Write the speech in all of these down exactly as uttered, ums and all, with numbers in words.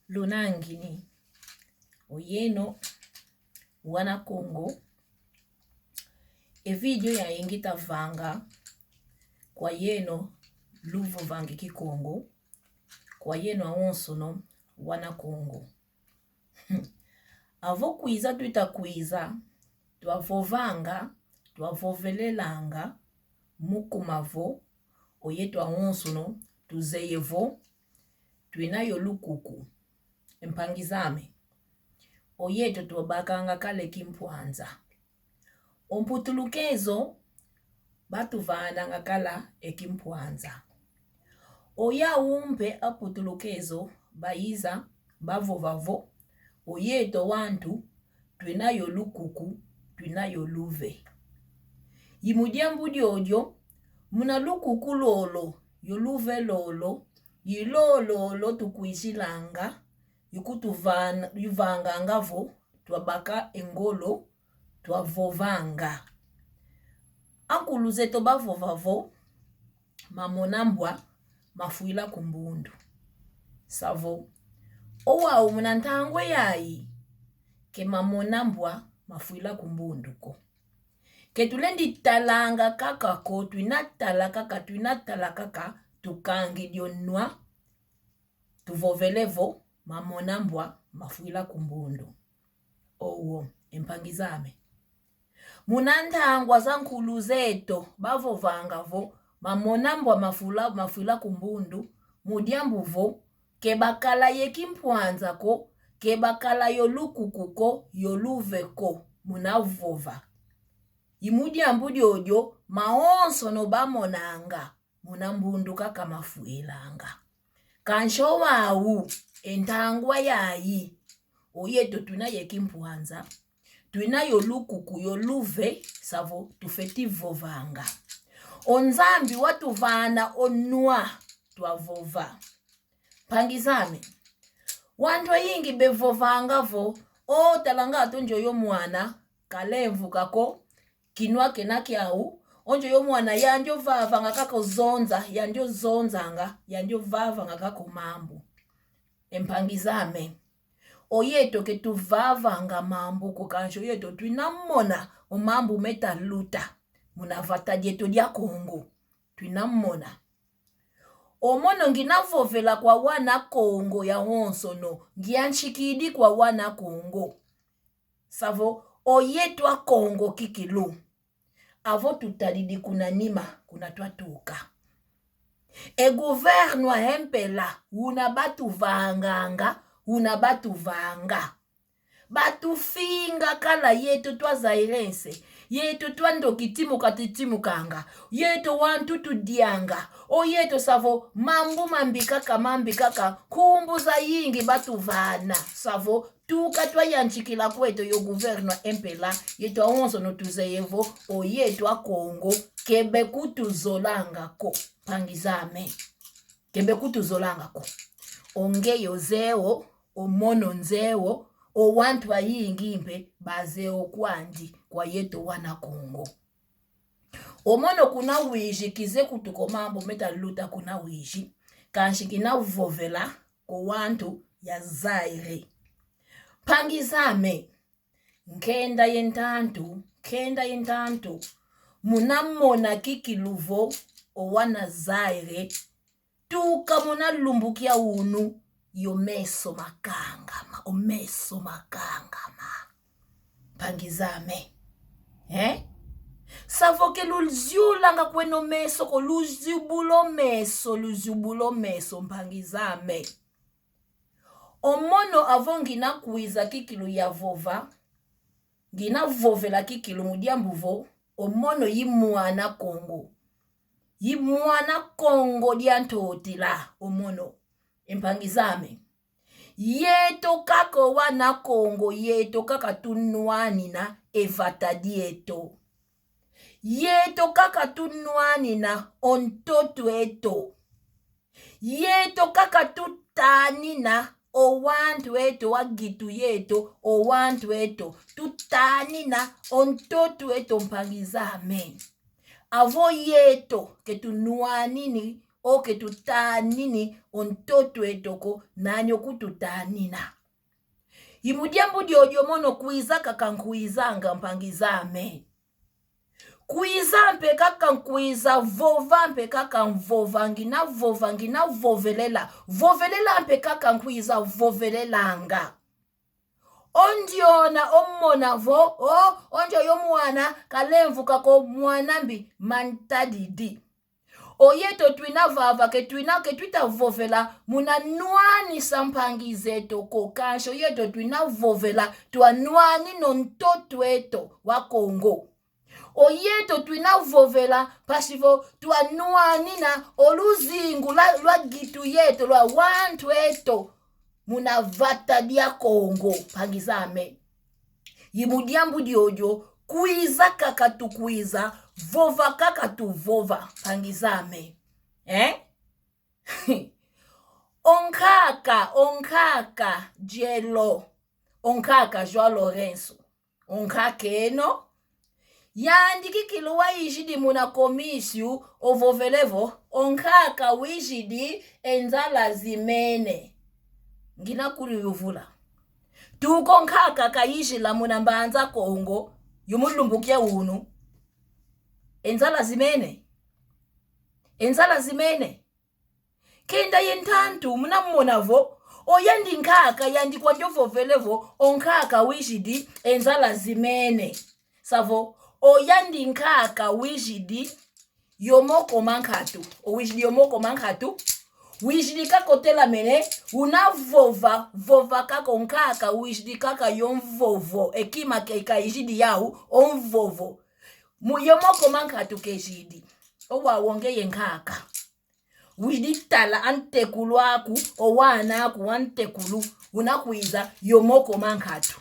Luna ngini? Oyeno wana Kongo, e video yayi ngita vanga kwa yeno luvovanga Kikongo, kwa yeno awonsono wana Kongo. Avo kwiza twita kwiza, twavovanga, twavovelelanga, mu kuma vo, oyeto awonsono tuzeye vo, twina yo lukuku. E mpangi zame, oyeto twabakanga kala e kimpwanza. O mputulukezo batuvananga kala e kimpwanza. Oyau mpe a mputulukezo bayiza bavova vo, oyeto wantu twina yo lukuku, twina yo luve. I mu diambu diodio, muna lukuku lolo, yo luve lolo, i lololo tukwizilanga, ikutuvana, ivanganga vo twabaka e ngolo, twavovanga. Ankulu zeto bavova vo, mamona mbwa mafwila ku mbundu. Savo, owau muna ntangwa yayi, ke mamona mbwa mafwila ku mbundu ko. Ke tulendi talanga kaka ko, twina tala kaka, twina tala kaka, tukangidi o nwa, tuvovele vo, mamona mbwa mafwila ku mbundu. Owo, e mpangi zame. Muna ntangwa za nkulu zeto, bavovanga vo, mamona mbwa mafula, mafwila ku mbundu, mu diambu vo, ke bakala ye kimpwanza ko, ke bakala yo lukuku ko, yo luve ko, muna vova. I mu diambu diodio, mawonsono bamonanga, muna mbundu kaka mafwilanga. Kansi owau, e ntangwa yayi, oyeto twina ye kimpwanza, twina yo lukuku, yo luve, savo tufeti vovanga. O Nzambi watuvana o nwa, twavova. Mpangi zame, wantu ayingi bevovanga vo, o talanga atu njo yo mwana, kalemvuka ko, kinwa kena kiau, o njo yo mwana yandi ovavanga kaka ozonza, yandi ozonzanga, yandi ovavanga kaka o mambu. E mpangi zame, oyeto ke tuvavanga mambu ko, kansi oyeto twina mona o mambu meta luta muna vata dieto dia Kongo. Twina mona. O mono ngina vovela kwa wana Kongo yawonsono, ngiyantikidi kwa wana Kongo. Savo, oyeto a Kongo kikilu. Avo tutadidi kuna nima, kuna twatuka. E governo a M P L A, una batuvanganga, una batuvanga. Batufinga kala yeto twa Zairense, yeto twa ndoki timuka titimukanga, yeto wantu tudianga, oyeto savo mambu mambi kaka, mambi kaka, nkumbu zayingi batuvana, savo tuka twayantikila kweto yo governo M P L A, yeto awonsono tuzeye vo, oyeto a Kongo, ke bekutuzolanga ko, mpangi zame. Ke bekutuzolanga ko. O ngeyo zeo, o mono nzeo, o wantu ayingi mpe bazeo kwandi kwa yeto wana Kongo. O mono kuna wizi kize kutuka o mambu meta luta kuna wizi, kansi kina vovela ko wantu ya Zaire. Mpangi zame, nkenda ye ntantu, nkenda ye ntantu, muna mona kikilu vo o wana Zaire, tuka muna lumbu kia unu, yo meso makangama, o meso makangama. Mpangi zame. Eh? Savo ke luziulanga kweno meso ko, luziubula o meso, luziubula o meso, mpangi zame. O mono avo ngina kwiza kikilu ya vova, ngina vovela kikilu mu diambu vo, o mono i mwana Kongo. I mwana Kongo dia Ntotila, o mono. E mpangi zame. Yeto kaka o wana Kongo, yeto kaka tunwanina e vata dieto. Yeto kaka tunwanina o ntoto eto. Yeto kaka tutanina o wantu eto, a gitu yeto, o wantu eto. Tutanina o ntoto eto, mpangi zame. Avo yeto ke tunwanini O ke tutanini o ntoto eto ko, nani o kututanina? I mu diambu diodio mono kwiza kaka nkwizanga, mpangi zame. Kwiza mpe kaka nkwiza, vova mpe kaka nvova, ngina vova, ngina vovelela, vovelela mpe kaka nkwiza vovelelanga. O ndiona o mona vo, o, o ndioyo mwana kalemvuka ko, mwana mbi, mantadidi. O yeto twina vava, ke twina, ke twita vovela muna nwanisa mpangi zeto ko, kansi o yeto twina vovela twanwanina o ntoto eto wa Kongo. O yeto twina vovela mpasi vo twanwanina o luzingu lwa, lwa ngitu yeto, lwa wantu eto muna vata dia Kongo, mpangi zame. I mu diambu diodio, kwiza kaka tukwiza, vova kaka tuvova, mpangi zame. Eh? O nkaka, o nkaka, Dielo, o nkaka João Lourenço, o nkaka eno, yandi kikilu wayizidi muna komisiu, ovovele vo, o nkaka wizidi e nzala zimene. Ngina kuliyuvula. Tuka o nkaka kayizila muna Mbanza Kongo, yu mu lumbu kia unu. E nzala zimene. E nzala zimene. Kenda ye ntantu, muna mona vo, o yandi nkaka, yandi kwandi ovovele vo, o nkaka wizidi e nzala zimene. Sa vo, o yandi nkaka wizidi yo moko mankatu. O wizidi yo moko mankatu. Wizidi kaka otelamene, una vova, vova kaka o nkaka, wizidi kaka yo mvovo. E kima ke kayizidi yau, o mvovo. Mu yo moko mankatu kezidi. O wau ngeye nkaka. Wizidi tala a ntekulu aku, o wana aku a ntekulu, una kwiza yo moko mankatu.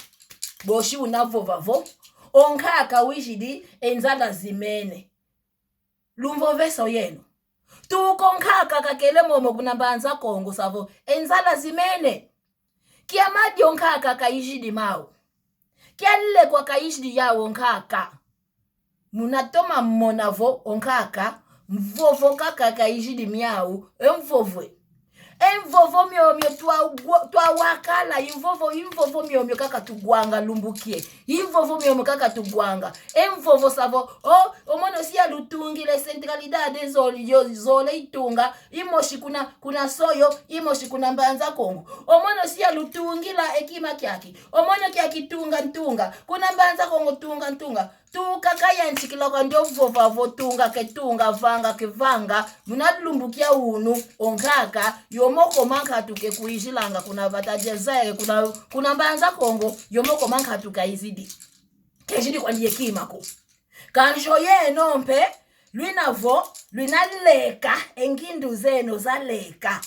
Bosi una vova vo, o nkaka wizidi e nzala zimene. Lumvovesa oyeno. Tuka o nkaka kakele momo kuna Mbanza Kongo, sa vo e nzala zimene. Kia madi o nkaka kayizidi mau? Kia lekwa kayizidi yau o nkaka? Muna toma mona vo o nkaka, mvovo kaka kayizidi miau, e mvovwe. E mvovo miomio twa gwa-, twa wakala, i mvovo, i mvovo miomio kaka tugwanga lumbu kie. I mvovo miomio kaka tugwanga. E mvovo sa vo, o, o mono si yalutungile centralidade zole, yo, zole itunga, imosi kuna, kuna Soyo, imosi kuna Mbanza Kongo. O mono si yalutungila e kima kiaki. O mono kiaki tunga ntunga. Kuna Mbanza Kongo tunga ntunga. Tuka kayantikila kwandi ovova vo tunga ke tunga, vanga ke vanga, muna lumbu kia unu, o nkaka, yo moko mankatu ke kwizilanga kuna vata dia Zaire, kuna, kuna Mbanza Kongo, yo moko mankatu kayizidi. Kezidi kwandi ye kima ko. Kansi oyeno mpe, lwina vo, lwina leka, e ngindu zeno zaleka.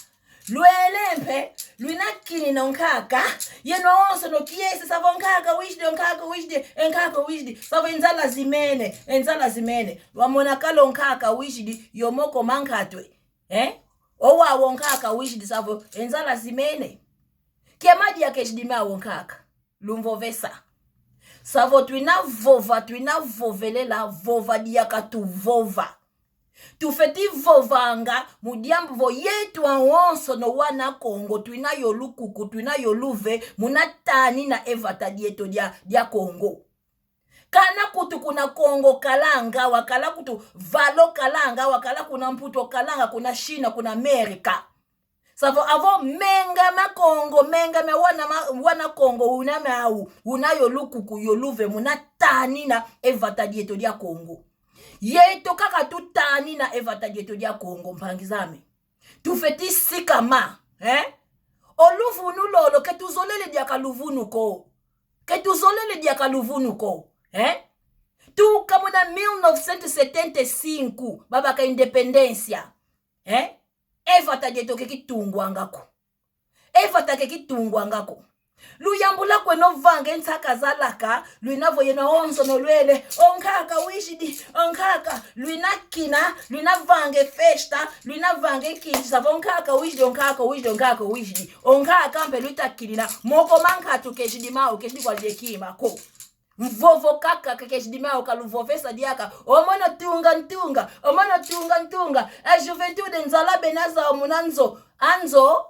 Lwele mpe, lwina kinina o nkaka, yeno awonsono kiese, sa vo o nkaka wizidi, o nkaka wizidi, e nkaka wizidi, sa vo e nzala zimene, e nzala zimene. Lwamona kala o nkaka wizidi, yo moko mankatu e. Eh? O wau o nkaka wizidi, sa vo e nzala zimene. Kia madi akesidi mau o nkaka? Lumvovesa. Sa vo twina vova, twina vovelela, vova diaka tuvova. Tufeti vovanga mu diambu vo yetu awonsono wana Kongo, twina yo lukuku, twina yo luve, muna tanina e vata dieto dia, dia Kongo. Kana kutu kuna Kongo kalanga, wakala kutu valo kalanga, wakala kuna Mputu kalanga, kuna China, kuna Amerika. Sa vo avo menga ma Kongo, menga ma wana ma, wana Kongo, una mau, una yo lukuku, yo luve, muna tanina e vata dieto dia Kongo. Yeto kaka tutanina e vata dieto dia Kongo, mpangi zame. Tufeti sikama, eh? O luvunu lolo, ke tuzolele diaka luvunu ko. Ke tuzolele diaka luvunu ko, eh? Tuka muna mil novecentos e setenta e cinco, babaka independência, eh? E vata dieto ke kitungwanga ko. E vata ke kitungwanga ko. Luyambula kweno vanga e nsaka zalaka, lwina vo yeno awonsono lwele, o nkaka wizidi, o nkaka, lwina kina, lwina vanga e festa, lwina vanga e kinsi, sa vo o nkaka wizidi, o nkaka wizidi, o nkaka wizidi. O nkaka mpe lwita kinina, moko mankatu kesidi mau, kesidi kwandi e kima ko. Mvovo kaka, kakejidi mau kaluvovesa diaka. O mono tunga ntunga, o mono tunga ntunga. A juventude nzala bena zau muna nzo. A nzo,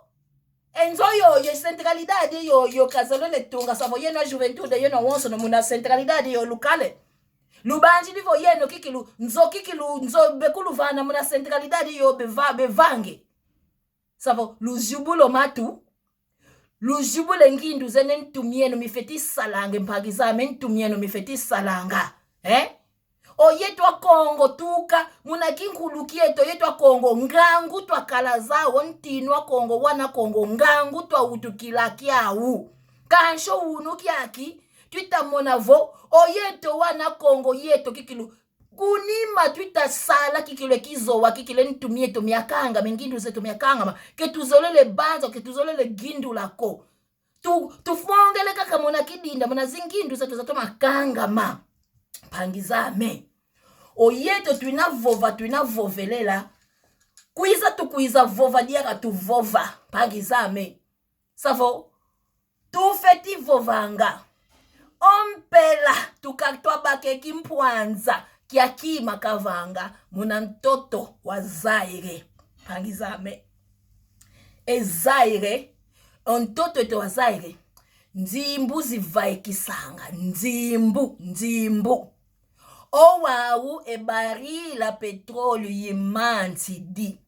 e nzo yoyo, centralidade yoyo kazolele tunga, savo yeno a juventude yeno awonsono muna centralidade yoyo lukale. Lubanjidi vo yeno kikilu, nzo kikilu, nzo bekuluvana muna centralidade yoyo beva-, bevange. Savo, luzibula o matu, luzibula e ngindu zeno, e ntu mieno mifeti salanga, mpangi zame, e ntu mieno mifeti salanga. Eh? O yeto a Kongo tuka, muna kinkulu kieto, yeto a Kongo, ngangu twakala zau, o ntinu a Kongo, wana Kongo, ngangu twawutukila kiau. Kansi o unu kiaki, twita mona vo, o yeto wana Kongo, yeto kikilu, kunima twita sala kikilu e kizowa, kikilu e ntu mieto miakangama, e ngindu zeto miakangama, ke tuzolele banza, ke tuzolele gindula ko. Tu, tufongele kaka muna kidinda, muna zingindu zeto zatoma kangama. Mpangi zame. O yeto twina vova, twina vovelela. Kwiza tukwiza vova diaka tuvova, mpangi zame. Savo, tufeti vovanga. O mpela tuka twabaka e kimpwanza kia kima kavanga muna ntoto wa Zaire. Mpangi zame. E Zaire, o ntoto eto wa Zaire, nzimbu zivaikisanga, nzimbu, nzimbu. Owau e barril a petróleo yimantidi.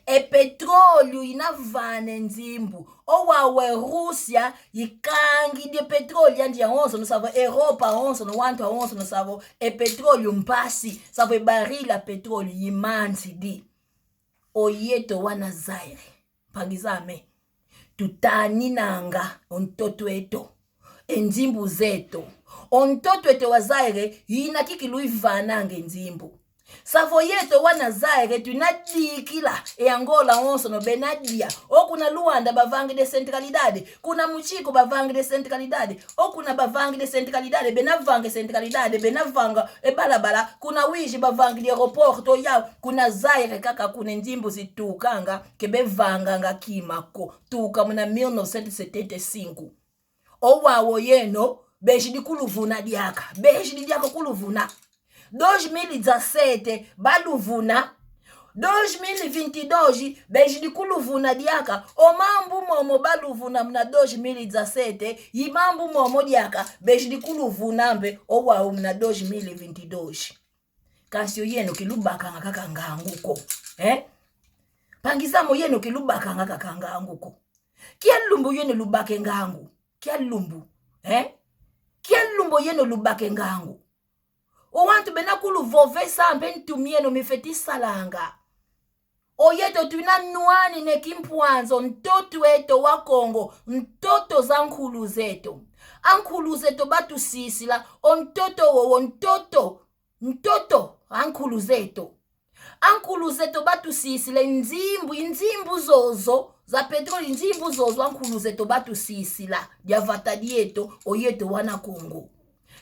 E petróleo ina vana e nzimbu. Owau e Rússia ikangidi e petróleo yandi yawonsono, savo Europa awonsono, wantu awonsono, savo e petróleo mpasi, savo e barril a petróleo yimantidi. O yeto wana Zaire, mpangi zame, tutaninanga o ntoto eto, e nzimbu zeto. O ntoto eto wa Zaire, ina kikilu ivananga e nzimbu. Savo yeto wana Zaire, twina dikila e Angola awonsono bena dia. O kuna Luanda bavangidi e centralidade, kuna Moxico bavangidi e centralidade, o kuna bavangidi e centralidade, bena vanga e centralidade, bena vanga e balabala, kuna Uíge bavangidi e aeroporto yau, kuna Zaire kaka kuna e nzimbu zitukanga, ke bevanganga kima ko, tuka muna mil novecentos e setenta e cinco. Owau yeno, bejidi kuluvuna diaka, bejidi diaka kuluvuna. Dois mil e dezassete, baluvuna. Dois mil e vinte e dois, bejidi kuluvuna diaka. O mambu momo baluvuna muna dois mil e dezassete, i mambu momo diaka, bejidi kuluvuna mpe owau muna dois mil e vinte e dois. Kansi o yeno ke lubakanga kaka ngangu ko. Eh? Mpangi zame, o yeno ke lubakanga kaka ngangu ko. Kia lumbu yeno lubake ngangu. Kia lumbu. Eh? Kia lumbu yeno lubake ngangu. O wantu bena kuluvovesa mpe ntu mieno mifeti salanga. O yeto twina nwanina e kimpwanza o ntoto eto wa Kongo, ntoto za nkulu zeto. A nkulu zeto batusisila, o ntoto wowo, ntoto, ntoto, a nkulu zeto. A nkulu zeto batusisila e nzimbu, i nzimbu zozo za petróleo, i nzimbu zozo a nkulu zeto batusisila dia vata dieto, o yeto wana Kongo.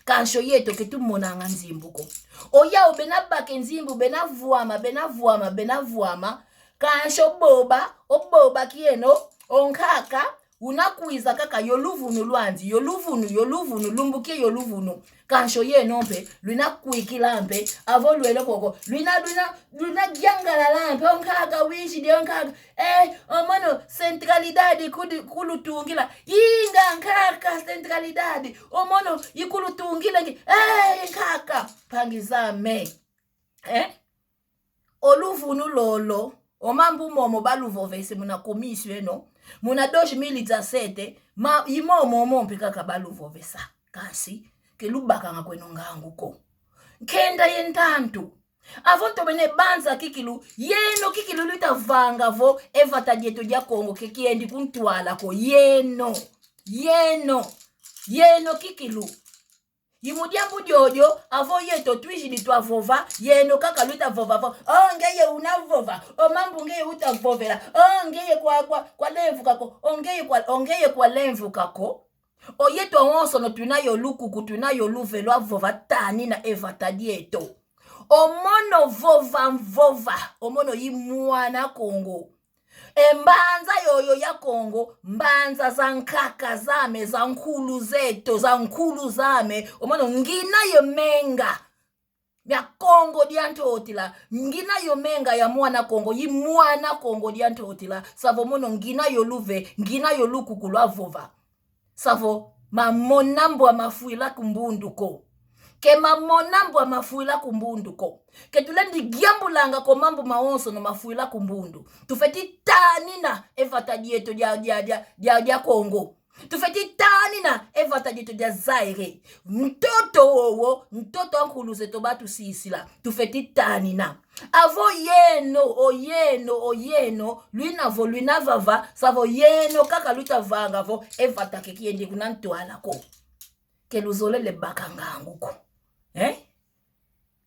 Kansi o yeto ke tumonanga nzimbu ko. Oyau bena baka e nzimbu, bena vwama, bena vwama, bena vwama. Kansi o boba, o boba kieno, o nkaka, una kwiza kaka yo luvunu lwandi, yo luvunu, yo luvunu, lumbu kie yo luvunu. Kansi o yeno mpe, lwina kwikila mpe, avo lwele koko, lwina, lwina, lwina yangalala mpe, o nkaka, wizidi, o nkaka, eh, o mono, centralidade kudi, kulutungila, inga nkaka, centralidade, o mono, ikulutungila ngi, eh, nkaka, mpangi zame, eh? O luvunu lolo, o mambu momo baluvovese muna comício eno, muna dois mil e dezassete, ma, i momo momo mpe kaka baluvovesa. Kansi, ke lubakanga kweno ngangu ko. Nkenda ye ntantu. Avo ntomene banza kikilu, yeno kikilu luta vanga vo, e vata dieto dia Kongo ke kiendi ku ntwala ko, yeno, yeno, yeno kikilu. I mu diambu diodio, avo yeto twizidi twavova, yeno kaka luta vova vo, o ngeye una vova, o mambu ngeye uta vovela, o ngeye kwa, kwa, kwa lemvuka ko, o ngeye kwa, o ngeye kwa lemvuka ko. O yeto awonsono twina yo lukuku, twina yo luve lwa vova tanina e vata dieto. O mono vova mvova, o mono i mwana Kongo. E mbanza yoyo ya Kongo, mbanza za nkaka zame, za nkulu zeto, za nkulu zame. O mono ngina yo menga mia Kongo dia Ntotila, ngina yo menga ya mwana Kongo, i mwana Kongo dia Ntotila. Savo mono ngina yo luve, ngina yo lukuku lwa vova. Savo mamona mbwa mafwila ku mbundu ko. Ke mamona mbwa mafwila ku mbundu ko. Ke tulendi giambulanga ko mambu mawonsono mafwila ku mbundu. Tufeti tanina e vata dieto dia, dia, dia, dia, dia Kongo. Tufeti tanina e vata dieto dia Zaire. Ntoto wowo, ntoto a nkulu zeto batusisila. Tufeti tanina. Avo yeno, o yeno, o yeno, lwina vo, lwina vava, savo yeno kaka luta vanga vo, e vata ke kiendi kuna ntwala ko. Ke luzolele baka ngangu ko. Eh?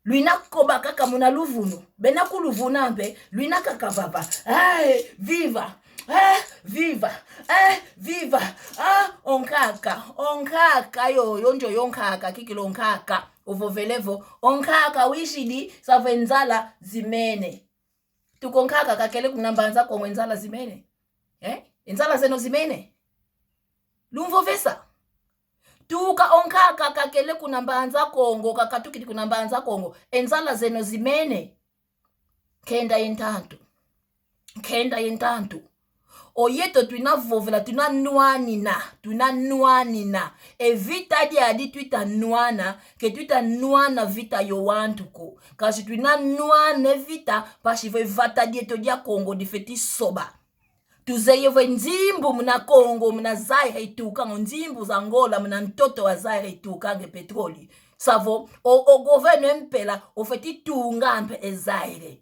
Lwina koba kaka muna luvunu, bena kuluvuna mpe, lwina kaka vava. Ai, viva! Ah, viva! Ah, viva! Ah, o nkaka, o nkaka yoyo, njo yo nkaka, kikilu o nkaka. Ovovele vo, o nkaka wizidi, savo e nzala zimene. Tuka o nkaka kakele kuna Mbanza Kongo e nzala zimene. Eh? E nzala zeno zimene. Lumvovesa. Tuka o nkaka kakele kuna Mbanza Kongo, kakatukidi kuna Mbanza Kongo. E nzala zeno zimene. Nkenda ye ntantu. Nkenda ye ntantu. O yeto twina vovela, twina nwanina, twina nwanina. E vita diadi twita nwana, ke twita nwana vita yo wantu ko. Kansi twina nwana e vita, mpasi vo e vata dieto dia Kongo difeti soba. Tuzeye vo e nzimbu muna Kongo, muna Zaire itukanga, nzimbu za Angola, muna ntoto wa Zaire itukanga e petroli. Savo, o, o governo e mpela, ofeti tunga mpe e Zaire.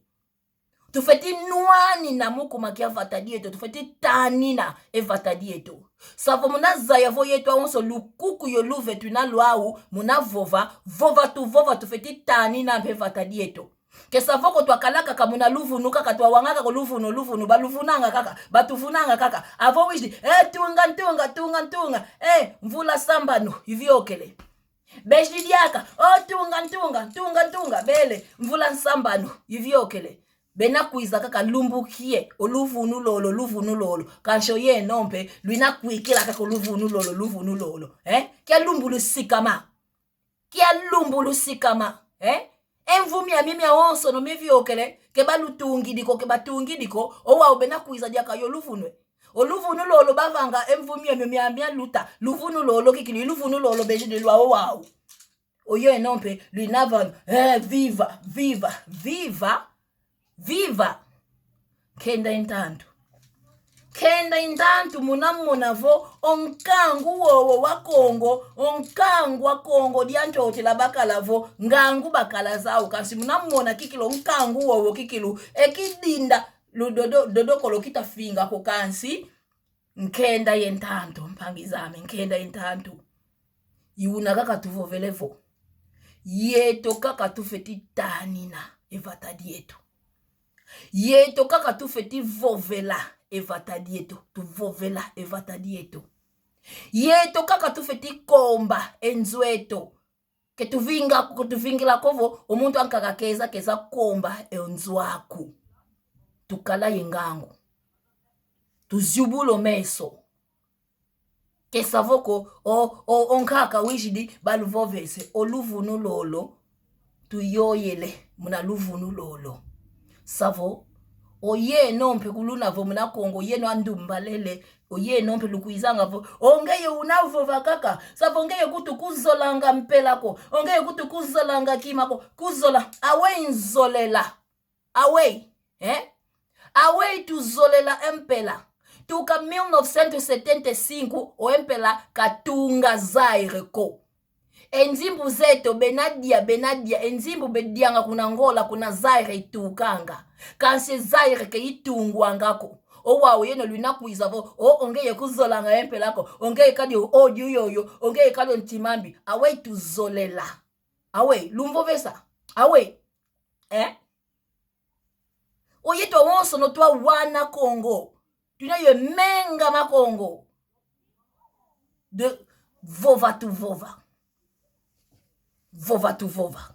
Tufeti nwanina mu kuma kia vata dieto, tufeti tanina e vata dieto. Savo muna zaya vo yeto awonso lukuku yo luve twina lwau, muna vova, vova tuvova, tufeti tanina mpe vata dieto. Ke savo ko twakala kaka muna luvunu kaka, twawanga kaka o luvunu, luvunu, baluvunanga kaka, batuvunanga kaka. Avo wizidi, eh, tunga, ntunga, tunga, ntunga, eh, mvula sambanu iviokele. Bezidi diaka, o tunga, ntunga, tunga, ntunga, bele, mvula nsambanu iviokele. Bena kwiza kaka lumbu kie, o luvunu lolo, luvunu lolo. Kansi o yeno mpe, lwina kwikila kaka o luvunu lolo, luvunu lolo. Eh? Kia lumbu lusikama. Kia lumbu lusikama. Eh? E mvu miami miawonsono miviokele, ke balutungidi ko, ke batungidi ko, o wau bena kwiza diaka yo luvunu e. O luvunu lolo bavanga e mvu miamio mia, mialuta, luvunu lolo kikilu, luvunu lolo bezidi lwa o wau. O yeno mpe, lwina vanu, eh, viva, viva, viva, viva. Nkenda ye ntantu. Nkenda ye ntantu muna mona vo, o nkangu wowo wa Kongo, o nkangu wa Kongo dia Ntotila bakala vo, ngangu bakala zau, kansi muna mona kikilu o nkangu wowo kikilu, e kidinda, ludodo, dodokolo kita finga ko kansi, nkenda ye ntantu, mpangi zame, nkenda ye ntantu. I una kaka tuvovele vo, yeto kaka tufeti tanina e vata dieto. Yeto kaka tufeti vovela e vata dieto. Tuvovela e vata dieto. Yeto kaka tufeti komba e nzo eto. Ke tuvinga, ke tuvingila ko vo, o muntu ankaka keza, keza komba e nzo aku. Tukala ye ngangu. Tuziubula o meso. Ke savo ko, o, o, o nkaka wizidi baluvovese, o luvunu lolo, tuyoyele muna luvunu lolo. Savo, o yeno mpe kuluna vo muna Kongo, yeno andumbalele, o yeno mpe lukwizanga vo, o ngeye una vova kaka, savo ngeye kutu kuzolanga mpela ko, o ngeye kutu kuzolanga kima ko, kuzola, aweyi nzolela. Aweyi, eh? Aweyi tuzolela e mpela. Tuka mil novecentos e setenta e cinco, o mpela katunga Zaire ko. E nzimbu zeto bena dia, bena dia, e nzimbu bedianga kuna Angola, kuna Zaire itukanga. Kansi Zaire ke itungwanga ko. O wau yeno lwina kwiza vo, o, o ngeye kuzolanga e mpela ko, o ngeye kadi o odi yoyo, o ngeye kadi o ntima mbi. Aweyi tuzolela. Aweyi, lumvovesa. Aweyi. Eh? O yeto awonsono twawana Kongo. Twina yo menga ma Kongo. De vova tuvova. Vova tuvova.